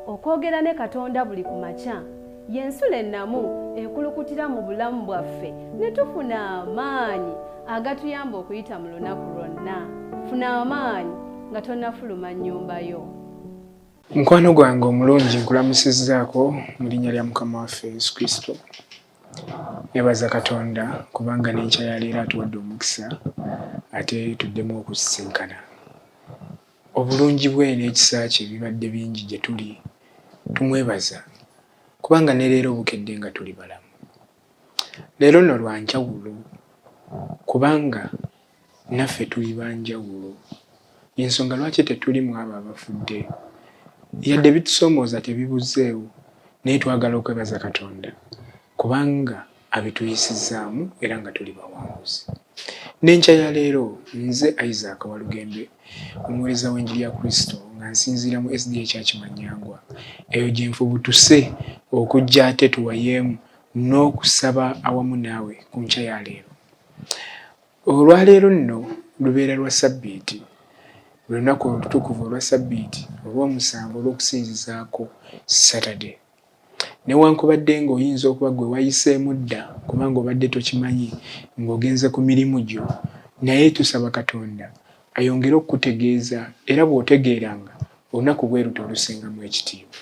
Okwogera ne Katonda buli ku makya y'ensulo ennamu ekulukutira mu bulamu bwaffe ne tufuna amaanyi agatuyamba okuyita mu lunaku lwonna. Funa amaanyi nga tonnafuluma nnyumba yo. Mukwano gwange omulungi, nkulamusizzaako mu linnya lya Mukama waffe Yesu Kristo. Nebaza Katonda kubanga n'enkya ya leero atuwadde omukisa ate tuddemu okusisinkana. Obulungi bwe n'ekisa kye bibadde bingi gye tuli, tumwebaza kubanga ne leero bukedde nga tuli balamu. Leero nno lwa njawulo kubanga naffe tuli ba njawulo. Y'ensonga lwaki tetuli mu abo abafudde. Yadde ebitusoomooza tebibuzeewo, naye twagala okwebaza Katonda kubanga abituyisizzaamu era nga tuli bawanguzi. N'enkya ya leero, nze Isaac Walugembe, omuweereza w'enjiri ya Kristo nga nsinziira mu SDA Church Manyangwa, eyo gye nfubutuse okujja ate tuwayeemu n'okusaba awamu naawe ku nkya ya leero. Olwaleero nno lubeera lwa Ssabbiiti, lwe lunaku olutukuvu olwa Ssabbiiti olw'omusanvu olw'okusinzizaako Saturday. Newankubadde ng'oyinza okuba gwe wayiseemu dda kubanga obadde tokimanyi ng'ogenze ku mirimu gyo, naye tusaba Katonda ayongere okukutegeeza era bw'otegeeranga olunaku bwe lutyo olusingamu ekitiibwa.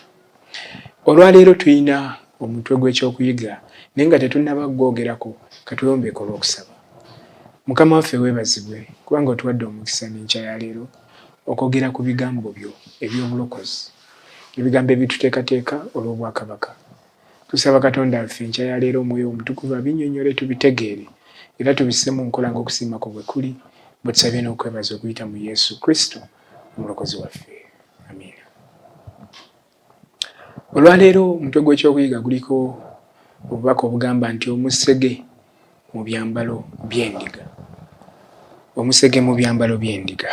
Olwaleero tulina omutwe gw'ekyokuyiga naye nga tetunnaba kugwogerako katwewombeeke olw'okusaba. Mukama waffe weebazibwe kubanga otuwadde omukisa n'enkya ya leero okwogera ku bigambo byo eby'obulokozi, ebigambo ebituteekateeka olw'obwakabaka. Tusaba Katonda waffe enkya ya leero Omwoyo Omutukuvu abinnyonnyole tubitegeere era tubisse mu nkola ng'okusiima kwo bwe kuli, bwe tusabye n'okwebaza okuyita mu Yesu Kristo Omulokozi waffe. Amiina. Olwaleero omutwe gw'ekyokuyiga guliko obubaka obugamba nti omusege mu byambalo by'endiga. Omusege mu byambalo by'endiga.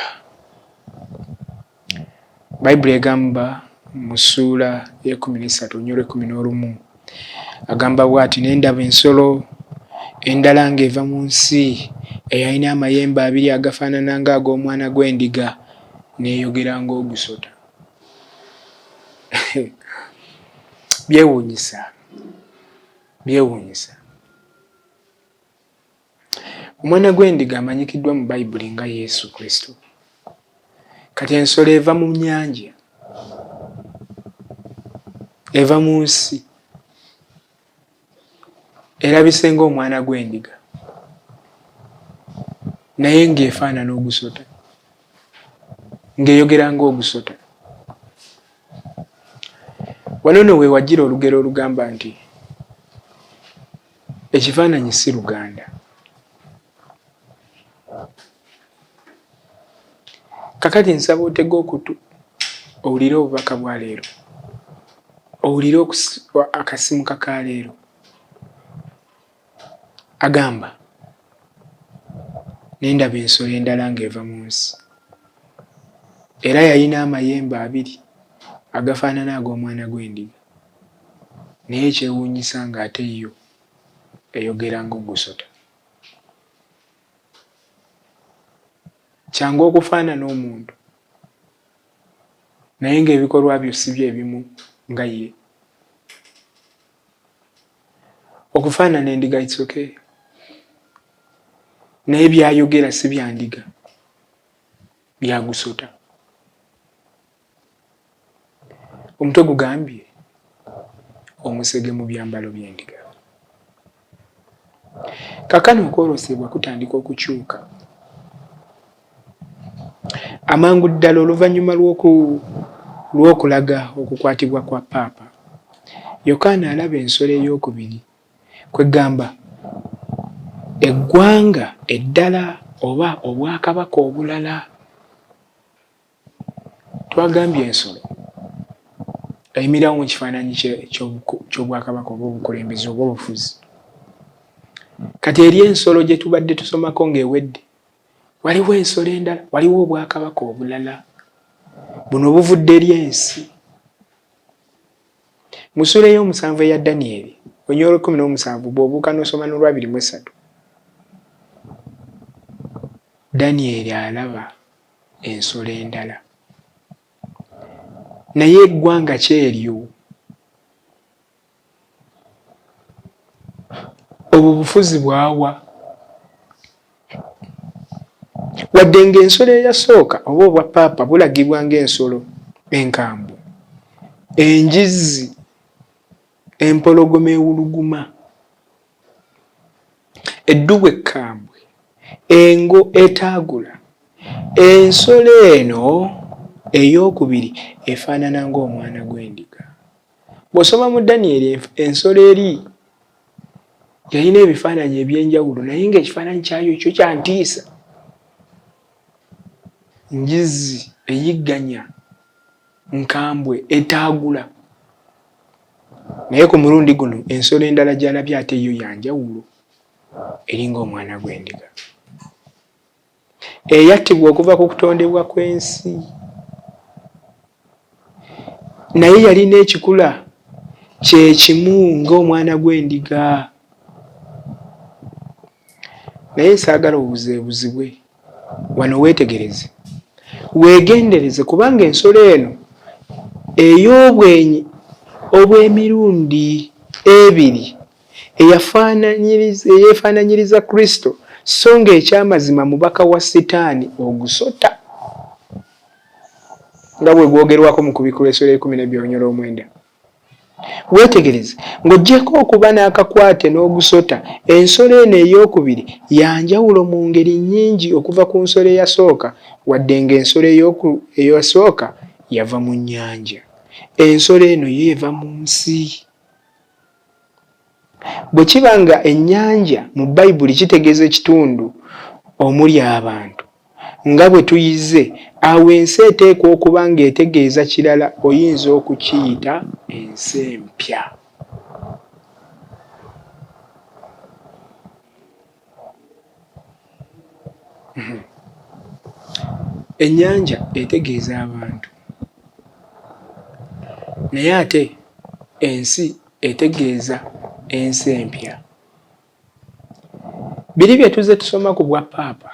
Bayibuli egamba mu ssuula y'ekkumi n'essatu olunyolo ekkumi n'olumu agamba bw'ati, ne ndaba ensolo endala ng'eva mu nsi eyalina amayembe abiri agafaanana ng'ag'omwana gw'endiga n'eyogera ng'ogusota. Byewuunyisa, byewuunyisa. Omwana gw'endiga amanyikiddwa mu Bayibuli nga Yesu Kristo. Kati ensolo eva mu nnyanja, eva mu nsi, erabise ng'omwana gw'endiga naye ng'efaanana ogusota, ng'eyogera ng'ogusota. Wano no we wajjira olugero olugamba nti Ekifaananyi si Luganda. Kakati nsaba otege okutu owulire obubaka bwa leero, owulire akasimuka ka leero. Agamba, ne ndaba ensolo endala ng'eva mu nsi, era yalina amayembe abiri agafaanana ag'omwana gw'endiga. Naye ekyewuunyisa ng'ate yo eyogera ng'ogusota. Kyangu okufaanana omuntu naye ng'ebikolwa byo si bye bimu nga ye. Okufaanana endiga it's okay naye by'ayogera si bya ndiga, bya gusota. Omutwe gugambye omusege mu byambalo by'endiga. Kaakano okwolosebwa kutandika okukyuka amangu ddala oluvannyuma lw'okulaga okukwatibwa kwa Paapa. Yokaana alaba ensolo ey'okubiri, kwe ggamba eggwanga eddala oba obwakabaka obulala. Twagambye ensolo eyimirirawo mu kifaananyi ky'obwakabaka oba obukulembeze oba obufuzi. Kati eri ensolo gye tubadde tusomako ng'ewedde, waliwo ensolo endala, waliwo obwakabaka obulala. Buno buvudde eri ensi. Mu ssuula ey'omusanvu eya Danyeri, olunyiriri olw'ekkumi n'omusanvu, bw'obuuka n'osoma n'olwabiri mu essatu, Danyeri alaba ensolo endala. Naye eggwanga ki eryo? Obwo bufuzi bwawa? Wadde ng'ensolo eyasooka oba obwa paapa bulagibwa ng'ensolo enkambwe, enjizzi, empologoma ewuluguma, eddubu ekkambwe, engo etaagula, ensolo eno ey'okubiri efaanana ng'omwana gw'endiga. Bw'osoma mu Danyeri ensolo eri yalina ebifaananyi eby'enjawulo naye ng'ekifaananyi kyayo kyo kya ntiisa. Njizi eyigganya, nkambwe, etaagula. Naye ku mulundi guno ensolo endala gy'alabye ate yo ya njawulo, eringa omwana gw'endiga eyattibwa okuva ku kutondebwa kw'ensi. Naye yalina ekikula kye kimu ng'omwana gw'endiga. Naye saagala obuzeebuzibwe. Wano weetegereze, weegendereze kubanga ensolo eno ey'obwenyi obw'emirundi ebiri eyeefaananyiriza Kristo so ng'ekyamazima mubaka wa Sitaani ogusota nga bwe gwogerwako mu Kubikkulwa essula ey'ekkumi n'ebbiri olunyolo omwenda. Weetegereze, ng'oggyeko okuba n'akakwate n'ogusota, ensolo eno ey'okubiri ya njawulo mu ngeri nnyingi okuva ku nsolo eyasooka. Wadde ng'ensolo eyasooka yava mu nnyanja, ensolo eno yo eva mu nsi. Bwe kiba nga ennyanja mu Bayibuli kitegeeza ekitundu omuli abantu, nga bwe tuyize, awo ensi eteekwa okuba ng'etegeeza kirala, oyinza okukiyita ensi empya. Ennyanja etegeeza abantu, naye ate ensi etegeeza ensi empya. Biri bye tuzze tusoma ku bwappaapa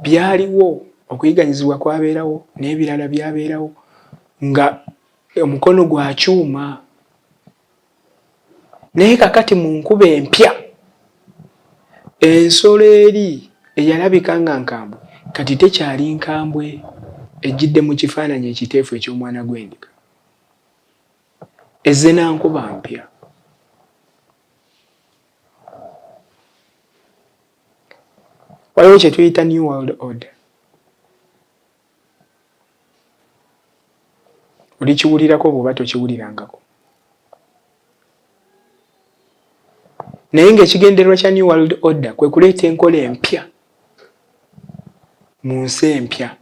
byaliwo, okuyiganyizibwa kwabeerawo n'ebirala byabeerawo nga omukono gwa kyuma. Naye kakati mu nkuba empya, ensolo eri eyalabika nga nkambwe kati tekyali nkambwe, ejjidde mu kifaananyi ekiteefu eky'omwana gw'endiga. Ezze na nkuba mpya. Waliwo kye tuyita New World Order. Olikiwulirako bw'oba tokiwulirangako. Naye ng'ekigendererwa kya New World Order kwe kuleeta enkola empya mu nsi empya.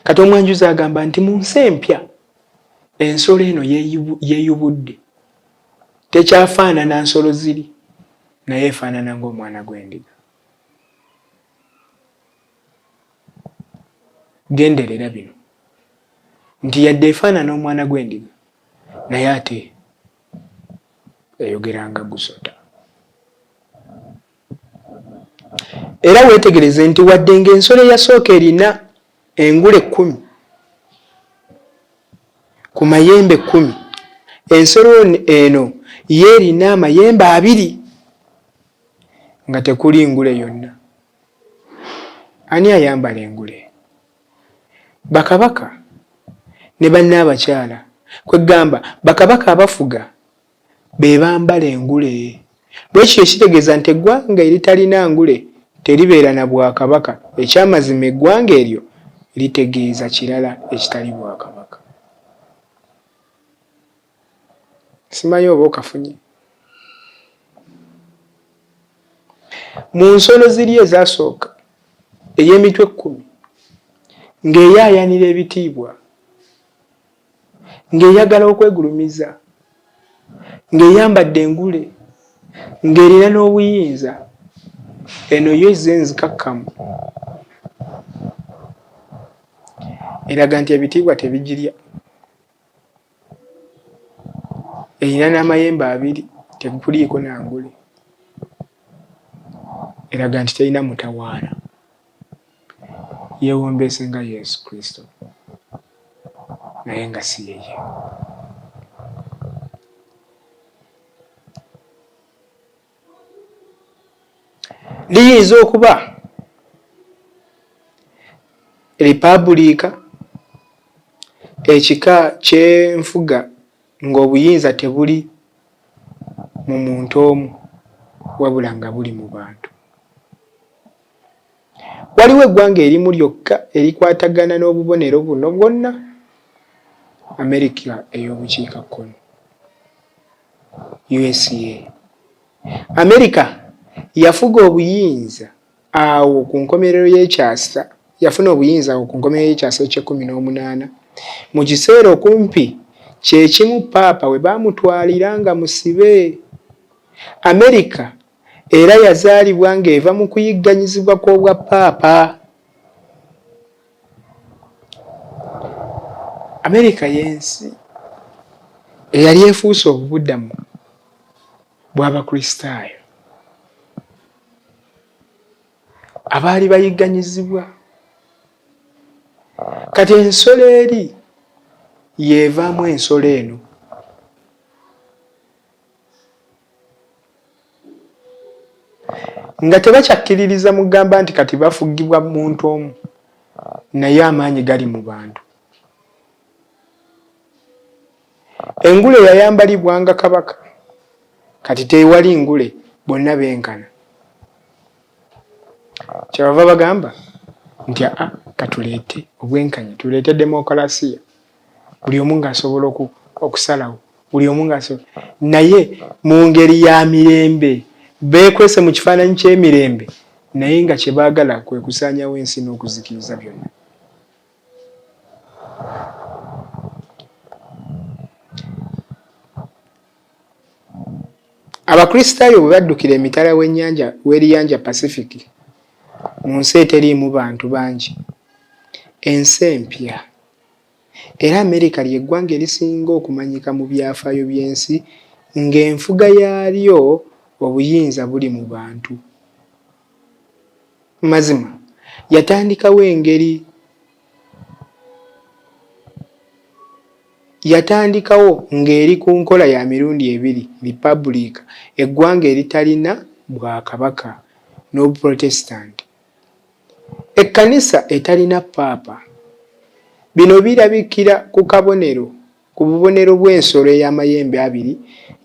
Kati omwanjuzi agamba nti mu nsi empya ensolo eno yeeyubudde tekyafaanana nsolo ziri naye efaanana ng'omwana gw'endiga. Genderera bino nti yadde efaanana omwana gw'endiga naye ate eyogera nga gusota. Era weetegereze nti wadde ng'ensolo eyasooka erina engule kkumi ku mayembe kkumi, ensolo eno yo erina amayembe abiri nga tekuli ngule yonna. Ani ayambala engule? Bakabaka ne bannaabakyala, kwe kugamba bakabaka abafuga be bambala engule. Bwe kityo kitegeeza nti eggwanga eritalina ngule teribeera na bwakabaka. Eky'amazima eggwanga eryo litegeeza kirala ekitali bwakabaka. Simanyi oba okafunye. Mu nsolo ziri ezasooka, ey'emitwe ekkumi ng'eyaayanira ebitiibwa, ng'eyagala okwegulumiza, ng'eyambadde engule, ng'erina n'obuyinza, eno yo ezze nzikakkamu, eraga nti ebitiibwa tebigirya. Erina n'amayembe abiri, tekuliiko na ngule, eraga nti terina mutawaana. Yeewombeese nga Yesu Kristo, naye nga si yeye. Liyinza okuba Lipabuliika, ekika ky'enfuga ng'obuyinza tebuli mu muntu omu wabula nga buli mu bantu. Waliwo eggwanga erimu lyokka erikwatagana n'obubonero buno bwonna, Amerika ey'obukiikakkono, USA. Amerika yafuga obuyinza awo ku nkomerero y'ekyasa yafuna obuyinza awo ku nkomerero y'ekyasa eky'ekkumi n'omunaana mu kiseera okumpi kye kimu Paapa we baamutwalira nga musibe. Amerika era yazaalibwa ng'eva mu kuyigganyizibwa kw'obwappaapa. Amerika y'ensi eyali efuuse obubudamu bw'Abakristaayo abaali bayigganyizibwa. Kati ensolo eri y'evaamu ensolo eno. Nga tebakyakkiririza mu kugamba nti kati bafugibwa muntu omu, naye amaanyi gali mu bantu. Engule yayambalibwanga kabaka, kati tewali ngule, bonna benkana. Kyebava bagamba nti aa katuleete obwenkanya, tuleete demokulasiya, buli omu ng'asobola okusalawo, buli omu ng'asobola, naye mu ngeri ya mirembe. Beekwese mu kifaananyi ky'emirembe, naye nga kye baagala kwe kusaanyawo ensi n'okuzikiriza byonna. Abakristaayo bwe baddukira emitala w'ennyanja w'eriyanja Pacific mu nsi eteriimu bantu bangi, ensi empya. Era Amerika ly'eggwanga erisinga okumanyika mu byafaayo by'ensi ng'enfuga yaalyo obuyinza buli mu bantu. Mazima yatandikawo engeri Yatandikawo ng'eri ku nkola ya mirundi ebiri, lipabuliika, eggwanga eritalina bwakabaka, n'Obuprotestanti, ekkanisa etalina Paapa. Bino birabikira ku kabonero ku bubonero bw'ensolo ey'amayembe abiri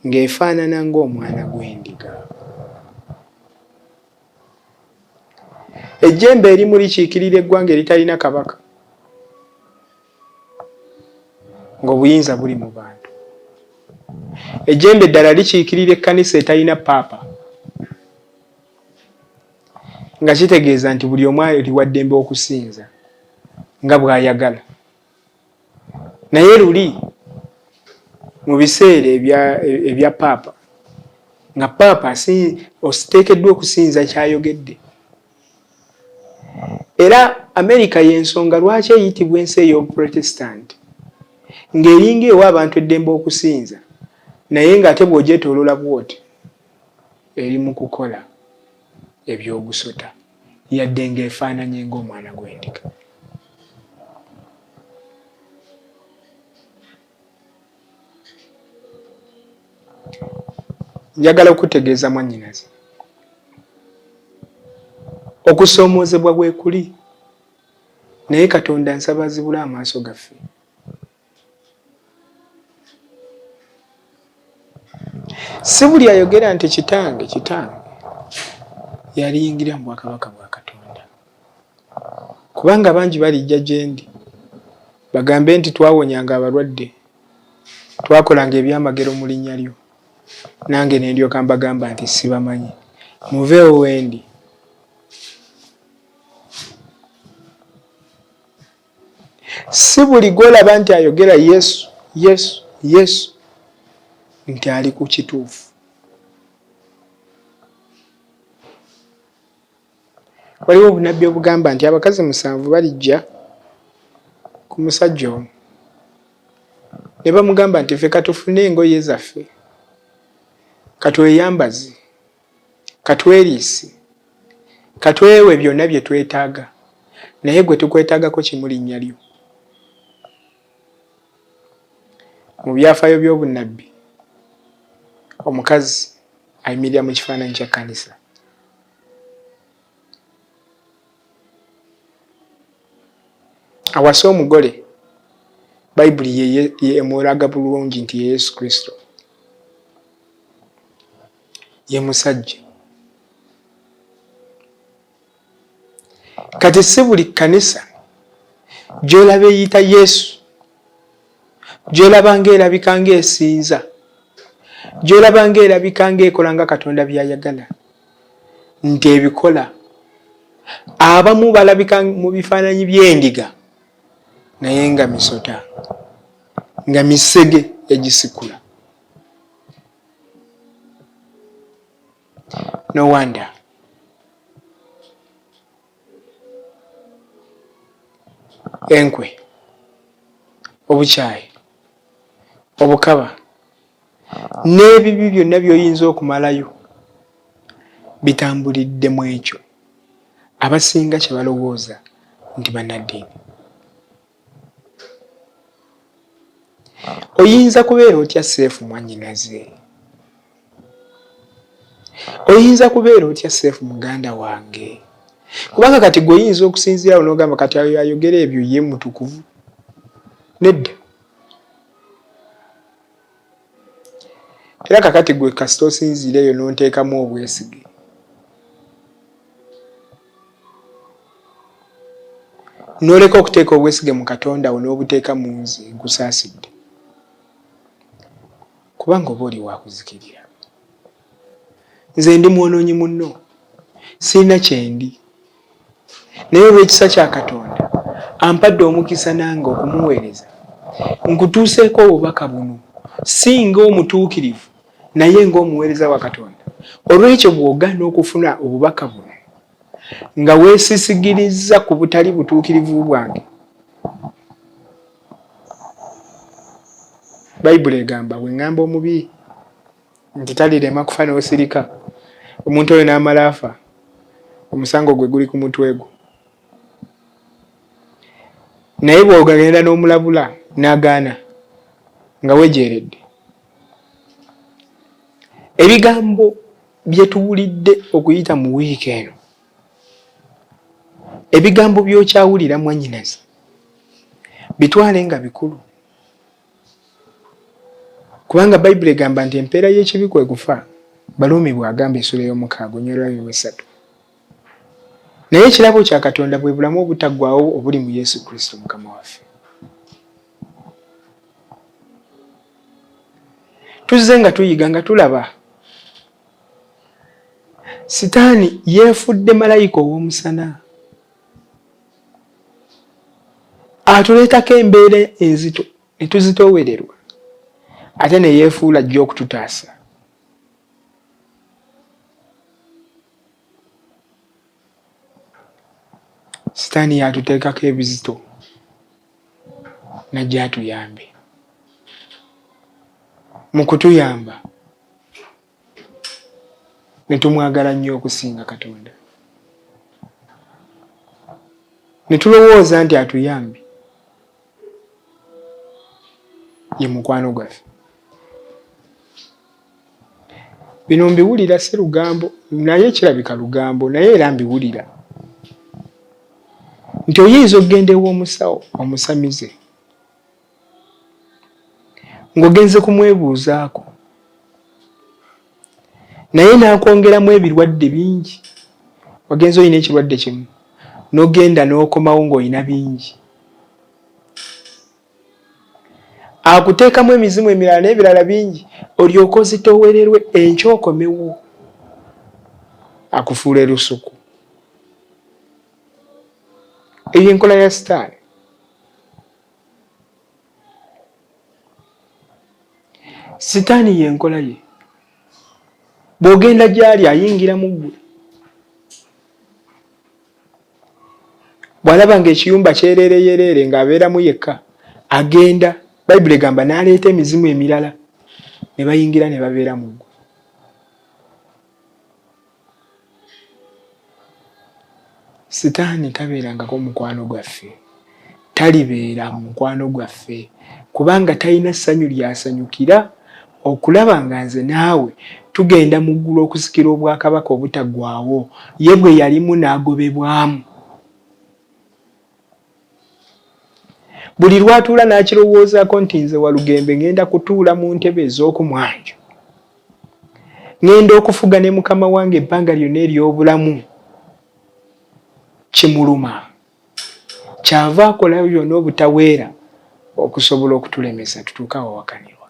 ng'efaanana ng'omwana gw'endiga. Ejjembe erimu likiikirira eggwanga eritalina kabaka, ng'obuyinza buli mu bantu. Ejjembe eddala likiikirira ekkanisa etalina paapa, nga kitegeeza nti buli omu ali wa ddembe okusinza nga bw'ayagala. Naye luli mu biseera ebya paapa, nga paapa ositeekeddwa okusinza ky'ayogedde. Era Amerika y'ensonga lwaki eyitibwa ensi ey'Obuprotestanti, ng'eringa ewa abantu eddembe okusinza, naye ng'ate bw'ogyetooloola bw'oti eri mu kukola eby'ogusota, yadde ng'efaananye ng'omwana gw'endiga. Njagala okutegeeza mwannyinaze, okusoomoozebwa weekuli, naye Katonda nsaba azibule amaaso gaffe. Si buli ayogera nti Kitange, Kitange, y'aliyingira mu bwakabaka bwa Katonda. Kubanga bangi balijja gye ndi, bagambe nti twawonyanga abalwadde, twakolanga ebyamagero mu linnya lyo. Nange ne ndyoka mbagamba nti sibamanyi, muveewo we ndi. Si buli gw'olaba nti ayogera Yesu, Yesu, Yesu nti ali ku kituufu. Waliwo obunabbi obugamba nti abakazi musanvu balijja ku musajja omu ne bamugamba nti ffe katufune engoye zaffe, katweyambaze, katweriise, katwewe byonna bye twetaaga. Naye gwe tukwetaagako kimu linnya lyo. Mu byafaayo by'obunnabbi, omukazi ayimirira mu kifaananyi kya kkanisa. Awasa omugole, Bayibuli ye emulaga bulungi nti ye Yesu Kristo. Ye musajja. Kati si buli kkanisa gy'olaba eyita Yesu, gy'olaba ng'erabika ng'esinza, gy'olaba ng'erabika ng'ekola nga Katonda by'ayagala, nti ebikola. Abamu balabika mu bifaananyi by'endiga naye nga misota, nga misege egisikula. No wonder. Enkwe, obukyayi, obukaba n'ebibi byonna by'oyinza okumalayo bitambulidde mu ekyo abasinga kye balowooza nti bannaddiini. Oyinza kubeera otya seefu mwannyinaze? Oyinza kubeera otya seefu muganda wange? Kubanga kati gwe oyinza okusinziira awo n'ogamba kati ayo ayogera ebyo ye mutukuvu. Nedda. Era kakati gwe kasita osinziira eyo n'onteekamu obwesige. N'oleka okuteeka obwesige mu Katonda wo n'obuteeka mu nze, nkusaasidde. Kubanga oba oli wa kuzikirira. Nze ndi mwonoonyi munno, sirina kyendi. Naye olw'ekisa kya Katonda, ampadde omukisa nange okumuweereza. Nkutuuseeko obubaka buno, si ng'omutuukirivu, naye ng'omuweereza wa Katonda. Olw'ekyo bw'ogaana okufuna obubaka buno, nga weesisigirizza ku butali butuukirivu bwange, Bayibuli egamba, bwe ŋŋamba omubi nti talirema kufa n'osirika, omuntu oyo n'amala afa, omusango gwe guli ku mutwe gwo. Naye bw'ogenda n'omulabula n'agaana, nga wejeeredde. Ebigambo bye tuwulidde okuyita mu wiiki eno, ebigambo by'okyawulira mwannyinaze, bitwale nga bikulu. Kubanga Bayibuli egamba nti empeera y'ekibi kwe kufa, Baruumi bw'agamba essuula ey'omukaaga olunyiriri lwa 23. Naye ekirabo kya Katonda bwe bulamu obutaggwaawo obuli mu Yesu Kristo Mukama waffe. Tuzze nga tuyiga nga tulaba Sitaani yeefudde malayika ow'omusana. Atuleetako embeera enzito ne tuzitoowererwa ate ne yeefuula ajja okututaasa. Sitaani y'atuteekako ebizito n'ajja atuyambe. Mu kutuyamba ne tumwagala nnyo okusinga Katonda. Ne tulowooza nti atuyambye ye mukwano gwaffe. Bino mbiwulira si lugambo naye kirabika lugambo naye era mbiwulira nti oyinza okugenda ew'omusawo omusamize ng'ogenze kumwebuuzaako naye n'akwongeramu ebirwadde bingi. Wagenze olina ekirwadde kimu n'ogenda n'okomawo ng'olina bingi. Akuteekamu emizimu emirala n'ebirala bingi olyoke ozitoowererwe enkya okomewo akufuule lusuku. Eyo enkola ya Sitaani. Sitaani y'enkola ye. Bw'ogenda gy'ali ayingira mu ggwe. Bw'alaba ng'ekiyumba kyereere yereere ng'abeeramu yekka, agenda, Bayibuli egamba, n'aleeta emizimu emirala ne bayingira ne babeera mu ggwe. Sitaani tabeerangako mukwano gwaffe, talibeera mukwano gwaffe, kubanga talina ssanyu ly'asanyukira okulaba nga nze naawe tugenda mu ggulu okusikira obwakabaka obutaggwaawo ye bwe yalimu n'agobebwamu. Buli lw'atuula n'akirowoozaako nti nze Walugembe ngenda kutuula mu ntebe ez'oku mwanjo, ngenda okufuga ne mukama wange ebbanga lyonna ery'obulamu, kimuluma. Kyava akola byonna obutaweera okusobola okutulemesa tutuuke awawakanirwa.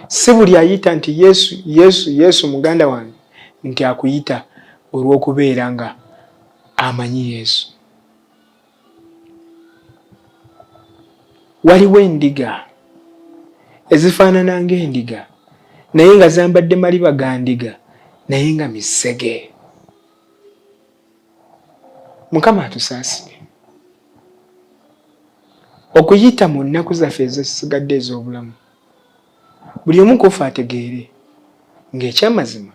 Si buli ayita nti Yesu, Yesu, Yesu muganda wange nti akuyita olw'okubeera nga amanyi Yesu. Waliwo endiga ezifaanana ng'endiga naye nga zambadde maliba ga ndiga naye nga misege. Mukama atusaasire okuyita mu nnaku zaffe ezisigadde ez'obulamu, buli omu ku ffe ategeere ng'ekyamazima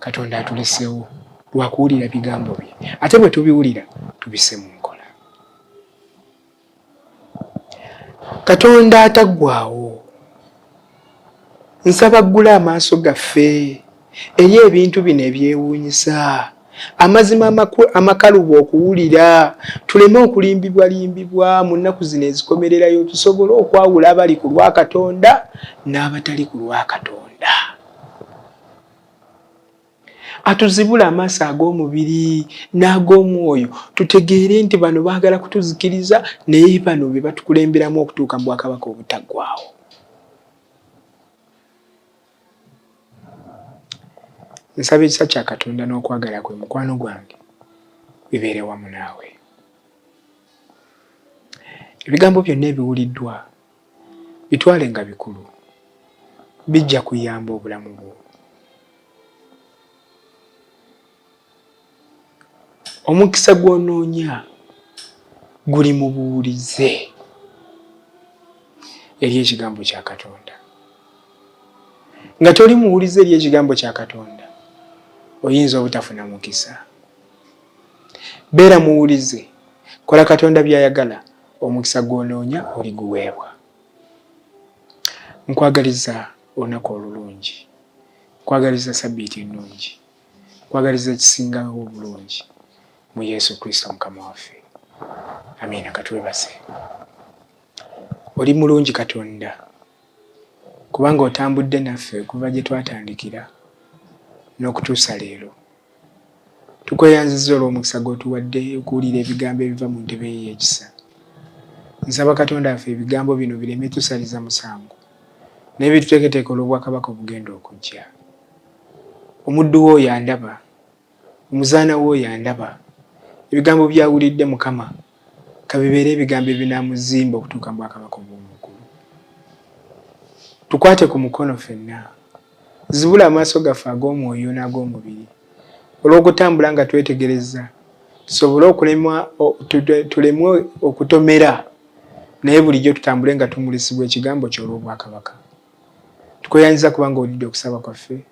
Katonda atuleseewo lwa kuwulira bigambo bye, ate bwe tubiwulira tubisse mu nkola. Katonda ataggwaawo, nsaba ggula amaaso gaffe eri ebintu bino ebyewuunyisa, amazima amakalubo okuwulira, tuleme okulimbibwalimbibwa mu nnaku zino ezikomererayo, tusobole okwawula abali ku lwa Katonda n'abatali ku lwa Katonda. Atuzibule amaaso ag'omubiri n'ag'omwoyo tutegeere nti bano baagala kutuzikiriza naye bano be batukulemberamu okutuuka mu bwakabaka obutaggwaawo. Nsaba ekisa kya Katonda n'okwagala kwe mukwano gwange bibeere wamu naawe. Ebigambo byonna ebiwuliddwa bitwale nga bikulu, bijja kuyamba obulamu bwo. Omukisa gw'onoonya guli mu buwulize eri ekigambo kya Katonda. Nga toli muwulize eri ekigambo kya Katonda, oyinza obutafuna mukisa. Beera muwulize, kola Katonda by'ayagala, omukisa gw'onoonya oliguweebwa. Nkwagaliza olunaku olulungi. Nkwagaliza sabbiiti ennungi. Nkwagaliza ekisingawo obulungi mu Yesu Kristo Mukama waffe. Amiina. Katwebaze. Oli mulungi Katonda, kubanga otambudde naffe okuva gye twatandikira n'okutuusa leero. Tukweyanzizza olw'omukisa gw'otuwadde okuwulira ebigambo ebiva mu ntebe yo ey'ekisa. Nsaba Katonda waffe ebigambo bino bireme tusaliza musango, naye bituteeketeeke olw'obwakabaka obugenda okujja. Omuddu wo oyo andaba, omuzaana wo oyo andaba, ebigambo by'awulidde Mukama, ka bibeere ebigambo ebinaamuzimba okutuuka mu bwakabaka obw'omu ggulu. Tukwate ku mukono ffenna. Zibula amaaso gaffe ag'omwoyo n'ag'omubiri olw'okutambula nga twetegereza tusobole okulemwa tulemwe okutomera naye bulijjo tutambule nga tumulisibwa ekigambo kyo olw'obwakabaka. Tukweyanziza kubanga owulidde okusaba kwaffe.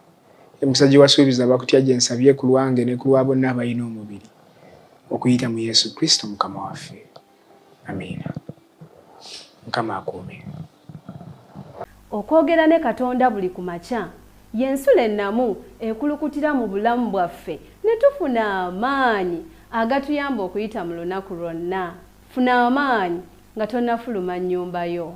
Emikisa gye wasuubiza abakutya gye nsabye ku lwange ne ku lwa bonna abalina omubiri okuyita mu Yesu Kristo Mukama waffe. Amiina. Mukama akuume. Okwogera ne Katonda buli ku makya y'ensulo ennamu ekulukutira mu bulamu bwaffe ne tufuna amaanyi agatuyamba okuyita mu lunaku lwonna. Funa amaanyi nga tonnafuluma nnyumba yo.